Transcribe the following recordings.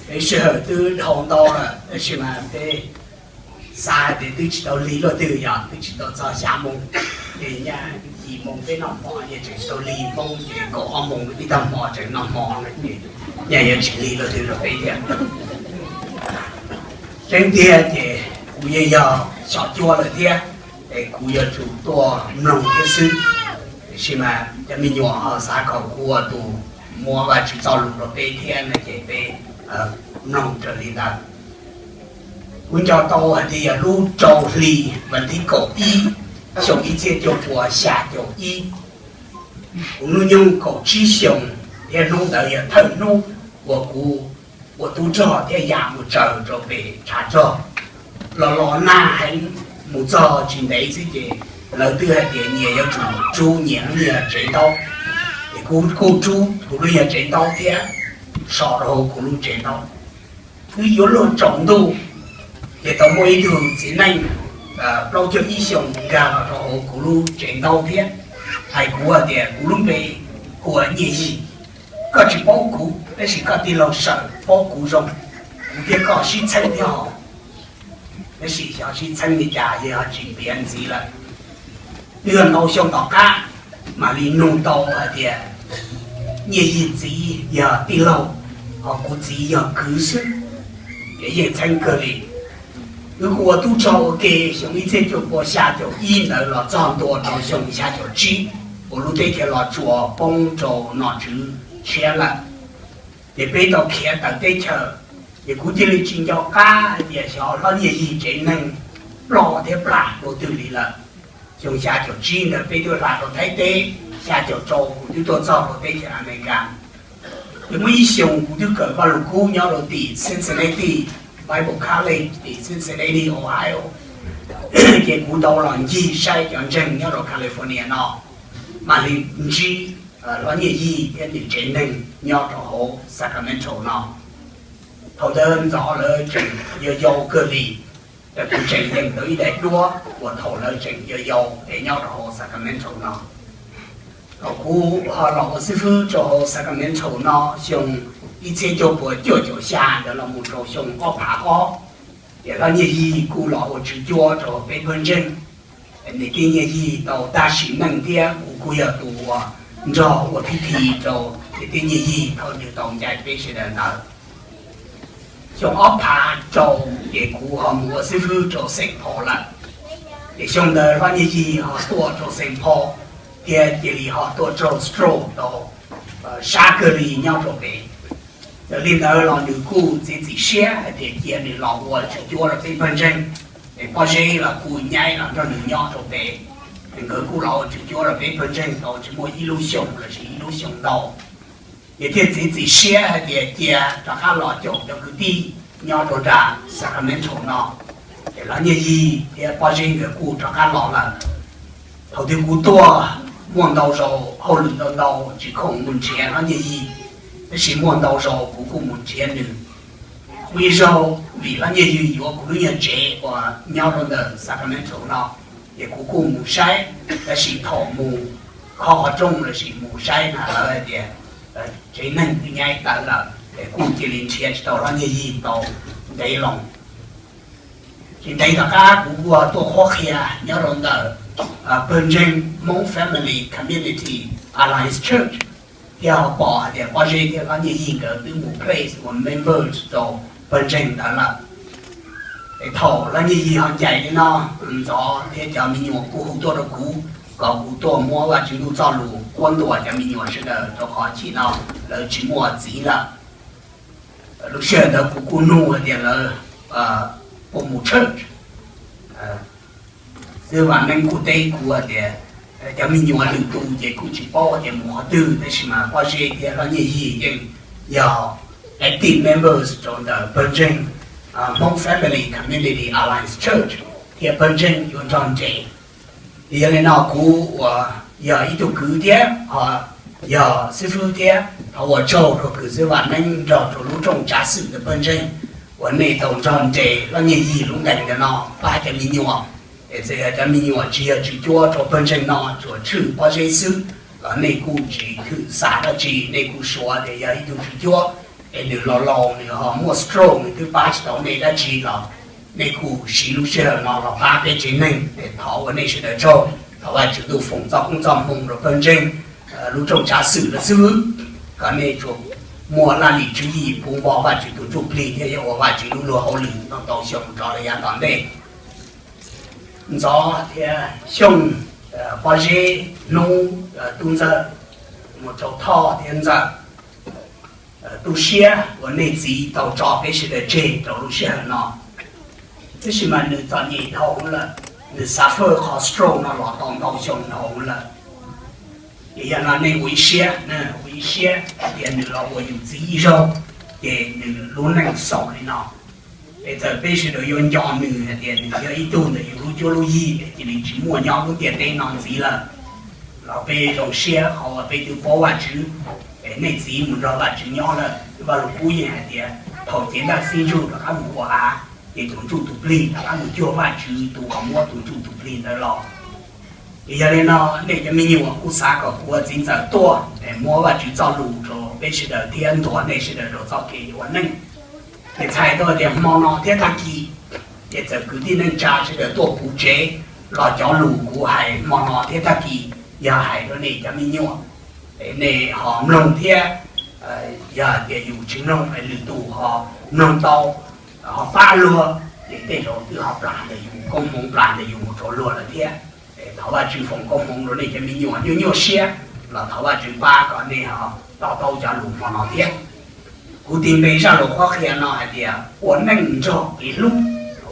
Peb sij hawm twb dhau ntau lawm, tab sis mas peb xav tias twb tsis tau lig luaj twg, yog twb tsis tau txog xya moo, ces nyaj yim moo peb noj hmo, nyaj tseem tau lig Hmoob, ces kaum ob moo ib tag hmo tseem noj hmo no ces nyaj yuav tsis lig luaj twg rau peb thiab. Tseeb tiag ces kuv yeej yog xyom cuab lawm thiab, es kuv yuav tsum tuaj mloog thiab xwb. Tiam sis mas cov me nyuam ho xav kom kuv ua tus muab Vajtswv txoj lus rau peb thiab no ces peb mloog raws li ntawd. Kuv nco tau hais tias yog lub rau hli vas thib kaum ib, xyoo ib txhiab cuaj puas xya caum ib, kuv hnub nyoog kaum tsib xyoos, thiab hnub ntawd yog thawj hnub uas kuv ua tub rog thiab ya mus tsaws rau pem tshav rog. Los los nag heev, mus txog tsis ntev xwb ces lawv twb hais tias nyias yuav tsum rub nyias lub nyuag tsev ntaub. Ces kuv kuj rub kuv lub nyuag tsev ntaub thiab so rau hauv kuv lub tsev ntaub. Twb yuav luag tsaus ntuj, ces tau muaj ib tug txiv neej plaub caug ib xyoos nkag los rau hauv kuv lub tsev ntaub thiab hais kuv hais tias kuv lub npe hu ua Nyiaj Yig. Koj tsis paub kuv, tab sis koj tij laug Sawm paub kuv zoo, kuv thiab koj sib txheeb thiab hos. Tab sis xyov sib txheeb li cas, yog tsis piav ntxiv lawm. Twb yog ntau xyoo tom qab mam li nug tau hais tias Nyiaj Yig txiv yog tij laug, hos kuv txiv yog kwv xwb, ces yeej txheeb kawg li. Wb kuj ua tub rog ua ke xyoo ib txhiab cuaj puas xya caum ib ntawd los txog ntua rau xyoo xya caum tsib, uas lub teb chaws Los Tsuas poob rau nom tswv tshiab lawm. Ces peb tau khiav tawm teb chaws, ces kuv cia li tsis nco qab hais tias xyov hlob Nyiaj Yig tsev neeg ploj thiab plam dua twg li lawm. Xyoo xya caum tsib ntawd peb twb hla rau Thaib teb, xya caum rau kuv twb tuaj txog rau teb chaws Amelikas. Ces muaj ib xyoos kuv twb kawm Vaj Lug Kub nyob rau tim Cincinnati Bible College tim Cincinnati, Ohio. Ces kuv tau los ncig saib cov ntseeg nyob rau California no, mam li ntsib hlob Nyiaj Yig thiab nws tsev neeg nyob rau hauv Sacramento no. Thaum ntawd ntxov lawv tseem yau yau kawg li, kuv tseem yeem tau ib daim duab uas thaum lawv tseem yau yau es nyob rau hauv Sacramento no. Thaum kuv ho los ua xib fwb rau hauv Sacramento no xyoo ib txhiab cuaj puas cuaj caum xya ntawd los mus rau xyoo ob phav ob, ces hlob Nyiaj Yig kuj los ua tswv cuab rau peb pawg ntseeg. Niam tij Nyiaj Yig tau tag sim neej thiab kuv kuj yog tus uas nrog ua thib thi rau niam tij Nyiaj Yig thaum nws tau ncaim peb sawv daws ntawd. Xyoo ob phav rau ces kuv ho mus ua xib fwb rau Saint Paul lawm. Ces xyoo ntawd hlob Nyiaj Yig ho tuaj rau Saint Paul thiab cia li ho tuaj raug stroke tau sab kawg li nyob rau pem. Yog li ntawd los nws kuj txiav txim siab hais tias cia nws los ua tswv cuab rau peb pawg ntseeg. Es Pob Zeb los kuj nyaib los nrog nws nyob rau pem. Nkawd kuj los ua tswv cuab rau peb pawg ntseeg tau tsis muaj ib lub xyoos lossis ib lub xyoo ntau. Ces thiaj txiav txim siab hais tias cia rov qab los caum cov kwv tij nyob rau nram Sacramento no. Ces hlob Nyiaj Yig thiab Pob Zeb nkawd kuj rov qab los lawm. Thaum twg kuv tuaj, muaj ntau zaus hauj lwm ntau ntau tsis khoom mus nrhiav hlob Nyiaj Yig, tab sis muaj ntau zaus kuv kuj mus nrhiav nws. Muaj ib zaug vim hlob Nyiaj Yig yuav kuv lub nyuag tsev uas nyob rau ntawm Sacramento no, ces kuv kuj mus saib, tab sis thaum mus khob qhov rooj lossis mus saib na lawv hais tias tsev neeg twb nyaib tawm lawm, ces kuj cia li nrhiav tsis tau hlob Nyiaj Yig tau ntev loo. Tsis ntev tom qab kuv kuj tuaj qhuab qhia nyob rau ntawm pawg ntseeg Hmoob Family Community Alliance Church, thiab ho pom hais tias Pob Zeb thiab hlob Nyiaj Yig nkawd twb mus place ua members rau pawg ntseeg ntawd lawm. Es thaum hlob Nyiaj Yig ho ncaim li no, ntxov thiab cov me nyuam kuj hu tuaj rau kuv kom kuv tuaj muab Vajtswv Ntuj txoj lus qhuab ntuas cov me nyuam sawv daws rau qhov chim no lawv tsis muaj txiv lawm. Lub sij hawm ntawd kuv kuj nug hais tias lawv puas mus church. Xib hwb Vam Neeb kuj teb kuv hais tias cov me nyuam lwm tus ces kuj tsis paub hais tias mus qhov twg, tab sis mas Pob Zeb thiab hlob Nyiaj Yig yeej yog active members rau ntawm pawg ntseeg Hmong Family Community Alliance Church, thiab pawg ntseeg yuav nrog nres. Yog li no kuv uas yog ib tug kwv thiab ho yog xib fwb thiab thov ua tsaug rau kwv xib Vam Neeb nrog rau lub rooj tsav xwm ntawm pawg ntseeg uas nej tau nrog nres hlob Nyiaj Yig lub ntees ntawm no pab cov me nyuam. Es txawm yog cov me nyuam tsis yog tswv cuab rau pawg ntseeg no, tsuas tshwj Pob Zeb xwb los nej kuj tsis hwm xam dab tsi, nej kuj suav tias yog ib tug tswv cuab. Es nws laus laus nws ho muaj stroke, nws twb pab tsis tau nej dab tsi los nej kuj siv lub sij hawm no los pab peb tsev neeg. Es thov ua nej sawv daws tsaug, thov Vajtswv tus foom txoj koob txoj hmoo rau pawg ntseeg lub rooj tsav xwm lawv xwb, kom nej tsuas muaj laj lim tswv yim puv npo Vajtswv tus ntsuj plig thiab yuav ua Vajtswv lub luag hauj lwm tau tau xyoo rov los yav tom ntej. Ntxov thiab Xyooj, Pob Zeb, Hnub, Tub Ntxawg, mus rau Thoj thiab Ntxawm, tu siab uas nej txiv tau tso peb sawv daws tseg rau lub sij hawm no. Tab sis mas nws txom nyem dhau lawm, nws xav faj qhov stroke no los tau ntau xyoo dhau lawm. Ces yog no nej ua ib siab, ua ib siab hais tias nws los ua yus txiv ib zaug, ces nws lub neej xaus li no. Es txawm peb sawv daws yuav nco nws hais tias nws yog ib tug ntawm yus lub cuab lub yig es cia li tsis muaj nyob lub ntiaj teb no ntxiv lawm, los peb zoo siab qhov uas peb twb paub Vajtswv, es nej txiv mus nrog Vajtswv nyob lawm. Vaj lug kub yeej hais tias thaum cev ntaj xib ntsuj rov qab mus ua av, ces tus ntsuj tus plig rov qab mus cuag Vajtswv tus uas muab tus ntsuj tus plig ntawd los. Ces yog li no, nej cov me nyuam kuj xav kom kuv ua txiv ntxawm tuaj es muab Vajtswv txoj lus rau peb sawv daws thiab ntuas nej sawv daws rau txoj kev ua neej. Ces txhais tau tias hmo no thiab tag kis, ces txawm kwv tij neej tsa sawv daws tuaj kuv tsev los cov lus kuv hais hmo no thiab tag kis yog hais rau nej cov me nyuam, es nej ho mloog thiab. Yog tias yus tsis mloog es lwm tus ho mloog tau, ho pab luag, ces tej zaum twb ho plam ntawm yus, koob hmoov plam ntawm yus mus rau luag lawm thiab. Thov Vajtswv foom koob hmoov rau nej cov me nyuam nyuaj nyuaj siab, los thov Vajtswv pab kom nej ho to taub cov lus hmo no thiab. Kuv tis npe zaj lus qhuab qhia no hais tias ua neej nrog kev hlub,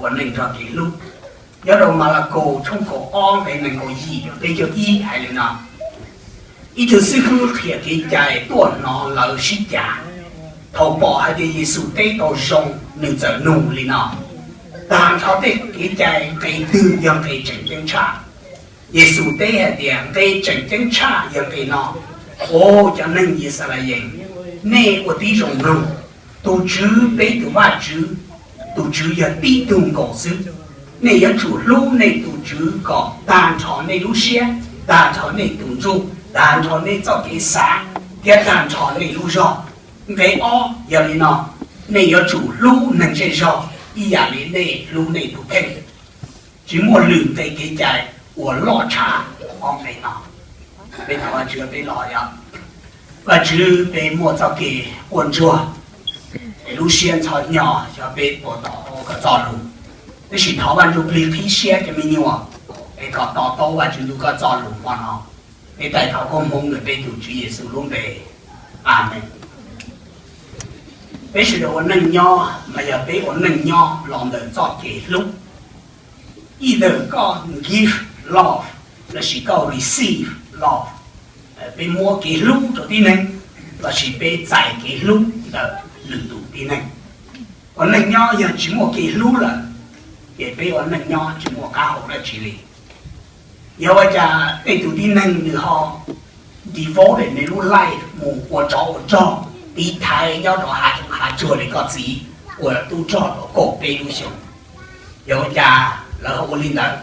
ua neej nrog kev hlub. Nyob rau Malakaus tshooj kaum ob nqe nees nkaum yim rau peb caug ib hais li no: Ib tug xib hwb qhia kev cai tuaj hnov lawv sib cav. Thaum pom hais tias Yexus teb tau zoo, nws txawm nug li no: Tag nrho tej kev cai nqe twg yog nqe tseem ceeb tshaj? Yexus teb hais tias nqe tseem ceeb tshaj yog nqe no: Au cov neeg Yixalayees, nej ua tib zoo mloog, tus Tswv peb tus Vajtswv, tus Tswv yog tib tug nkaus xwb. Nej yuav tsum hlub nej tus Tswv kom tag nrho nej lub siab, tag nrho nej tus ntsuj, tag nrho nej txoj kev xav, thiab tag nrho nej lub zog. Nqe ob yog li no: Nej yuav tsum hlub neeg zej zog ib yam li nej hlub nej tus kheej. Tsis muaj lwm nqe kev cai uas loj tshaj ob nqe no. Peb thov Vajtswv peb los yog, Vajtswv, peb muaj txoj kev quaj ntsuag, es lub siab ntxhov hnyo xyov peb puas to taub koj txoj lus. Tab sis thov Vaj Ntsujplig qhib siab cov me nyuam es kom to taub Vajtswv ntuj koj txoj lus hmo no. Peb taij thov koob hmoov ntawm peb tus Tswv Yexus lub npe, Amees. Peb sawv daws ua neej nyob mas yog peb ua neej nyob los ntawm txoj kev hlub. Either koj give love lossis koj receive love, peb muab kev hlub rau tib neeg, lossis peb txais kev hlub ntawm lwm tus tib neeg. Ua neej nyob yog tsis muaj kev hlub lawm, ces peb ua neej nyob tsis muaj qab hau dab tsi li. Yog ua cas tej tus tib neeg nws ho devoted nws lub life mus ua tsov ua rog, tiv thaiv nyob rau hav zoov hav tsuag li koj txiv ua tub rog tau kaum peb lub xyoos? Yog ua cas lawv ho ua li ntawd?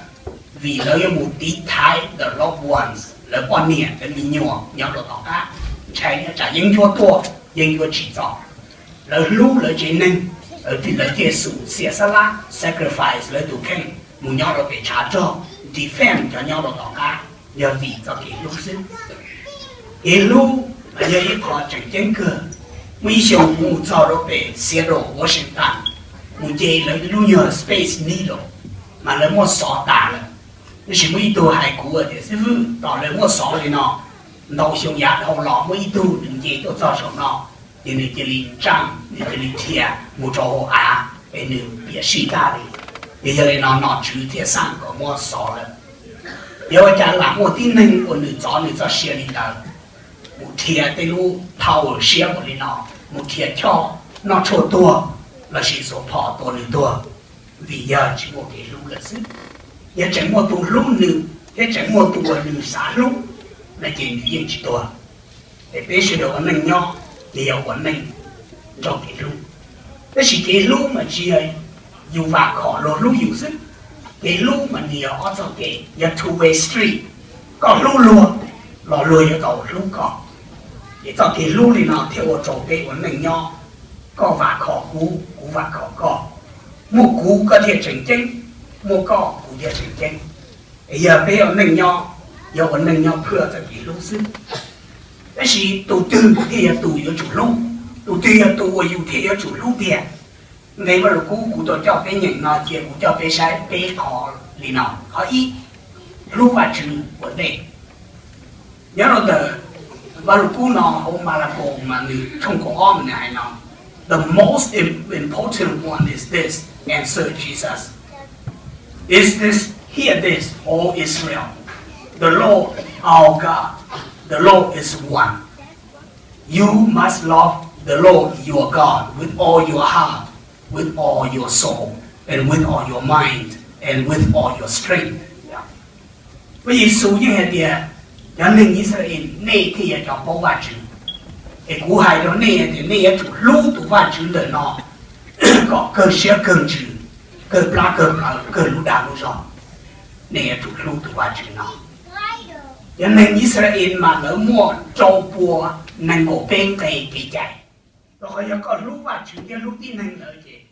Vim lawv yuav mus tiv thaiv the loved ones, lawv poj niam lawv me nyuam nyob rau tom qab, ntshai nyob tsam yeeb ncuab tuaj yeeb ncuab tsim txom. Lawv hlub lawv tsev neeg, lawv thiaj xum xiam xab lab, sacrifice lawv tus kheej mus nyob rau pem tshav rog, defend cov nyob rau tom qab, yog vim txoj kev hlub xwb. Kev hlub mas yog ib qho tseem ceeb kawg. Muaj ib xyoo kuv mus txog rau pem Seattle, Washington, mus nce lawv lub nyuag Space Needle, mas lawv muab xov tas lawm. Tab sis muaj ib tug hais kuv tias, xib fwb, tos lawv muab xov li no, ntau xyoo yav dhau los muaj ib tug nws nce tuaj txog saum no, ces nws cia li ntsaj, nws cia li dhia mus rau hauv av, es nws piam sij tag li. Ces yog li no nom tswv thiaj xaj kom muab xov lawm. Yog ua cas lam muaj tib neeg uas nws txov nws txoj sia li ntawd, mus dhia tej lub tower siab ua li no, mus dhia choj noj tshuaj tuag, lossis xuas phom tua nws tuag, vim yog tsis muaj kev hlub lawm xwb. Yog tseem muaj tus hlub nws thiab tseem muaj tus uas nws xav hlub, no ces nws yeej tsis tuag. Es peb sawv daws ua neej nyob ces yog ua neej nrog kev hlub. Tab sis kev hlub mas tsis yog yus vam khom luag hlub yus xwb. Kev hlub mas nws yog ob txoj kev, yog two-way street. Koj hlub luag los luag yuav tau hlub koj. Ces txoj kev hlub li no thiaj ua rau peb ua neej nyob Koj vam khom kuv, kuv vam khom koj. Muaj kuv koj thiaj tseem ceeb, muaj koj kuv thiaj tseem ceeb. Es yog peb ua neej nyob, yog ua neej nyob phwj txoj kev hlub xwb. Tab sis tus twg thiaj yog tus yuav tsum hlub? Tus twg yog tus uas yus thiaj yuav tsum hlub tiag? Nqe Vaj Lug Kub kuv tau coj peb nyeem no cia kuv coj peb saib peb qhov li no. Qhov ib, hlub Vajtswv ua ntej. Nyob rau ntawm Vaj Lug Kub no hauv Malakaus mas nws tshooj kaum ob mas nws hais no: The most im- important one is this, answered Jesus. Is this, hear this, O Israel. The Lord our God, the Lord is one. You must love the Lord your God with all your heart, with all your soul, and with all your mind, and with all your strength. Vaj Yexus yeej hais tias, cov neeg Yixalayees, nej thiaj yog cov paub Vajtswv. Es kuv hais rau nej tias nej yuav tsum hlub tus Vajtswv ntawm no kom kawg siab kawg ntsws, kawg plab kawg plawv, kawg lub dag lub zog. Nej yuav tsum hlub tus Vajtswv no. Cov neeg Yixalayees mas lawv muaj rau pua nees nkaum peb nqe kev cai. Rau qhov yog koj hlub Vajtswv thiab hlub tib neeg ntawd ces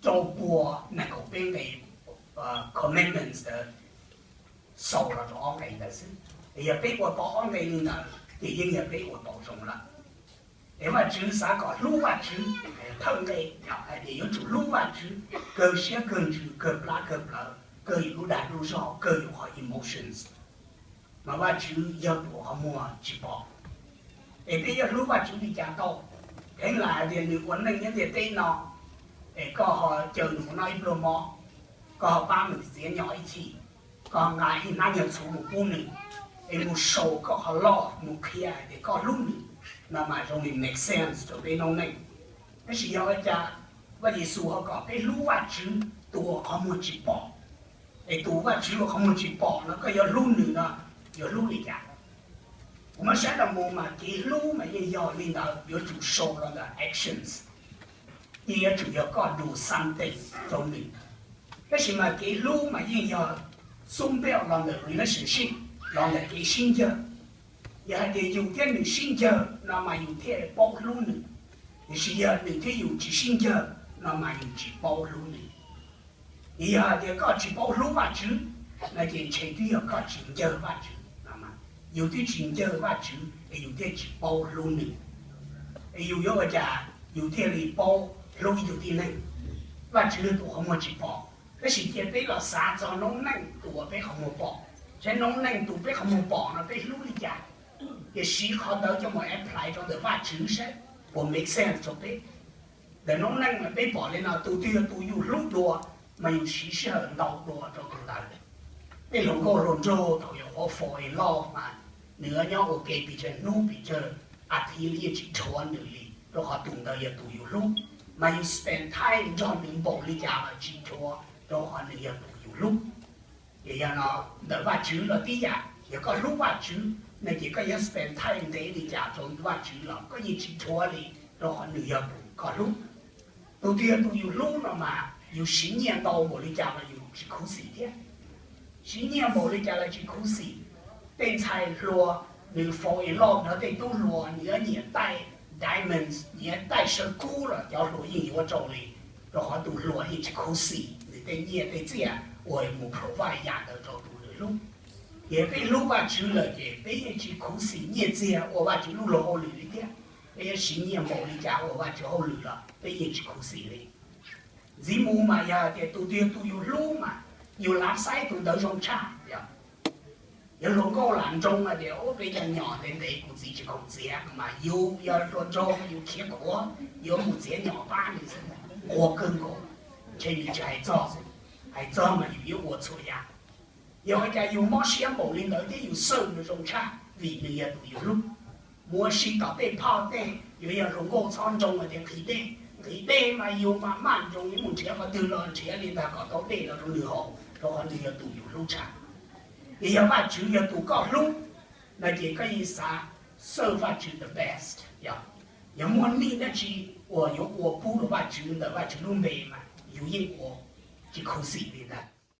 rau pua nees nkaum peb nqe commandments ntawd xaus los rau ob nqe ntawd xwb. Es yog peb ua tau ob nqe li ntawd ces yeej yog peb ua tau zoo lawm. Es Vajtswv xav kom hlub Vajtswv, thawj nqe hais tias yuav tsum hlub Vajtswv kawg siab kawg ntsws, kawg plab kawg plawv, kawg yus lub dag lub zog, kawg yus qhov emotions. Mas Vajtswv yog tus qhov muag tsis pom. Es peb yuav hlub Vajtswv li cas tau? Kheev lam hais tias nws ua neej nyob ntiaj teb no, es koj ho caw nws mus noj ib pluag mov, koj ho pab nws txiav nyom ib chim, koj nqa ib hnab nyuag txhuv mus pub nws, es mus show koj qhov loj mus qhia hais tias koj hlub nws, no mas zoo li make sense rau peb noob neej. Tab sis yog ua cas Vaj Yexus ho kom peb hlub Vajtswv tus uas qhov muag tsis pom? Es tus Vajtswv uas qhov muag tsis pom no koj yuav hlub nws no yuav hlub li cas? Kuv muab saib los mus mas kev hlub mas yeej yog li ntawd, yuav tsum show los ntawm actions. Yeej yuav tsum yog koj do something rau nws. Tab sis mas kev hlub mas yeej yog xub npej los ntawm relationship, los ntawm kev sib ncawg. Yog hais tias yus thiab nws sib ncawg no mas yus thiaj paub hlub nws. Tiam sis yog nws thiab yus tsis sib ncawg no mas yus tsis paub hlub nws. Es yog hais tias koj tsis paub hlub Vajtswv no ces ntshe twb yog koj tsis ncawg Vajtswv no. Yus twb tsis ncawg Vajtswv es yus thiaj tsis paub hlub nws. Es yus yuav ua cas yus thiaj li paub hlub ib tug tib neeg? Vajtswv yog tus qhov muag tsis pom, tab sis cia peb los xav txog noob neej tus uas peb qhov muag pom, saib noob neej tus peb qhov muag pom no peb hlub li cas, ces siv qhov ntawd coj mus apply rau ntawm Vajtswv saib puas make sense rau peb. Ntawm noob neej mas peb pom li no, tus twg yog tus yus hlub dua mas yus siv sij hawm ntau dua rau tus ntawd. Peb hluas nkauj hluas nraug thaum yuav fall in love mas nws nyob ua ke pes tsawg hnub pes tsawg as thiv li yeej tsis dhuav nws li, rau qhov tus ntawd yog tus yus hlub. Mas yus spend time nrog nws npaum li cas los tsis dhuav, rau qhov nws yog tus yus hlub. Ces yog no, ntawm Vajtswv los tib yam, yog koj hlub Vajtswv no ces koj yuav spend time ntev li cas rau Vajtswv los koj yeej tsis dhuav li, rau qhov nws yog tus koj hlub. Tus twg yog tus yus hlub no mas yus siv nyiaj ntau npaum li cas los yus tsis khuv xim thiab. Siv nyiaj npaum li cas los tsis khuv xim. Tej ntxhais hluas nws fall in love nrog tej tub hluas, nws yuav nyiam taij diamonds, nyiam taij saw kub los cov hluas yeej yuav rau li, rau qhov tus hluas yeej tsis khuv xim nws tej nyiaj tej txiaj uas mus provide yam ntawd rau tus nws hlub. Ces peb hlub Vajtswv lawm ces peb yeej tsis khuv xim nyiaj txiag ua Vajtswv lub luag hauj lwm li thiab. Peb yuav siv nyiaj npaum li cas ua Vajtswv hauj lwm los peb yeej tsis khuv xim li. Ntxiv mus mas yog tias tus twg yog tus yus hlub mas yus lav xaiv tus ntawd zoo tshaj. Yog hluas nkauj lam nroo hais tias, ub, peb cov nyom ntev ntev kuv txiv tsis khoom txiav, mas yus yog hluas nraug yus khiav khuav yuav mus txiav nyom pab nws xwb, nquag kawg nkaus, ntshe nws tsis hais txog xwb, hais txog mas yus yuav ua txhua yam. Yog ua cas yus mob siab npaum li ntawd thiab yus xawj nws zoo tshaj? Vim nws yog tus yus hlub. Mus ua si tom tej phaj tej, yuav yog hluas nkauj txhob nroo hais tias nqhis dej, nqhis dej mas yus mas maj nroos yuav mus nrhiav qhov twg los nrhiav li ntag kom tau dej los rau nws haus, rau qhov nws yog tus yus hlub tshaj. Ces yog Vajtswv yog tus koj hlub no ces koj yeej xav xawj Vajtswv the best. Yog, yog muaj neeg dab tsi uas yuav ua pub rau Vajtswv ntawm Vajtswv lub npe mas yus yeej ua tsis khuv xim li ntag.